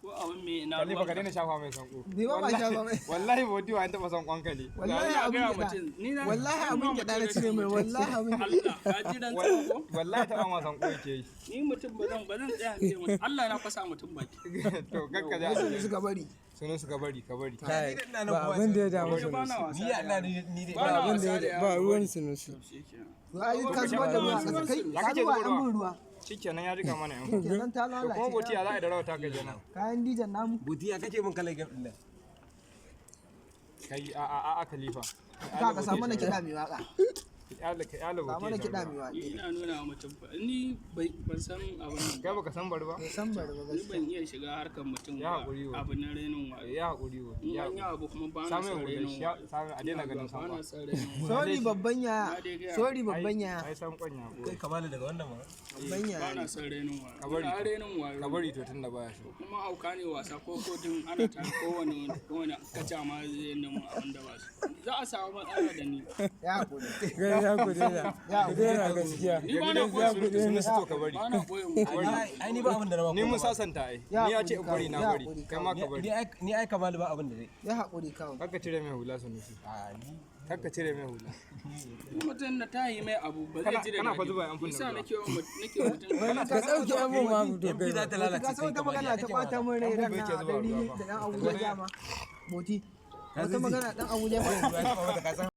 Ko abin me na Khalifa, ka ruwanka. daina shafa mai sanko. Ni ma ba shafa mai. Wallahi boti wa an taba sankonka ne. Wallahi Ina abin gaya gyaɗa. mutum, ni na Wallahi ni abin ma gyaɗa na mutum cire mai, rashin wallahi abin mutunci. Allah, ka ji dan ko? Wallahi taba ma sanko yake yi. Ni mutum ba zan tsaya in ce mutum Allah na fasa mutum baki. To kakka ja. Wasu da suka bari. Sunan suka bari, ka bari. Kai, ba abin da ya damu Ni ba na Sunusi. wasa Ni da Allah yaro. ni dai Ba na Ba abin da wasa da ya ba yaro. ruwan Sunusi. Shikenan. To ai ka zubar da ruwa a ƙasa kai, Ya ka kake zuba zuba yan ruwa? bin ruwa. Shikenan, ya jika mana yan. Kenan ta To kuma lalace. boti ya za a yi da rawa ta kai kenan? Kayan dijan namu. Boti, ya kake min kalan game din nan? Kai, a a a, Khalifa. Ka samu mana kiɗa mai waka. Ka yala Samu boti. mana kiɗa mai waka. Ni ina nuna wa mutum fa ni ban san abin nan Kai ba. baka san bari ba? Bai san bari ba Ni gaskiya. ban iya shiga harkar mutum Ya ba, haƙuri wa. abu na renin wayo. Ya haƙuri wa. In Ya an yi abu kuma ba na Samun son hular renin shi, wayo. samun a daina ganin Ba na sankon. son renin wayo. Sorry babban yaya. Na dai gaya. Sorry babban yaya. Ai sankon ya Kai haƙuri. Kamalu, daga wannan ma. Babban Ba yaya. na son renin wayo. Ka bari. Ina renin wayo. Ka bari to, tunda baya so. Kuma hauka ne wasa ko kotun ana tare, kowane kaca ma zai nemo abin da ba su. Za a samu matsala da ni. Ya haƙuri. Gaskiya ku daina. Ku daina gaskiya. Ni ba na Gaskiya ku koyi daina. Sunusi, to ka bari. Ba na koyi mutum. Ai ni ba abin da na ba. Ni mun sasanta ai. Ya Ni ya ce haƙuri in bari, na kawo, ya bari. haƙuri Kai ma ka bari. Ni ai Kamalu ba abin da zai. Ya haƙuri kawo. Kakka cire mai hula, Sunusi. A ni Kakka cire mai hula. Mutum na tayi mai abu ba zai ji da Kana fa daɗi. zuba yan kunnen Yasa ruwa. nake wa mutum Ka ɗauke abin ma to MP kai. za ta lalace. Ka san wata magana ta ɓata min rai ran nan a ɗari da ɗan Abuja dama. Boti. Wata magana ɗan Abuja ba. Ka san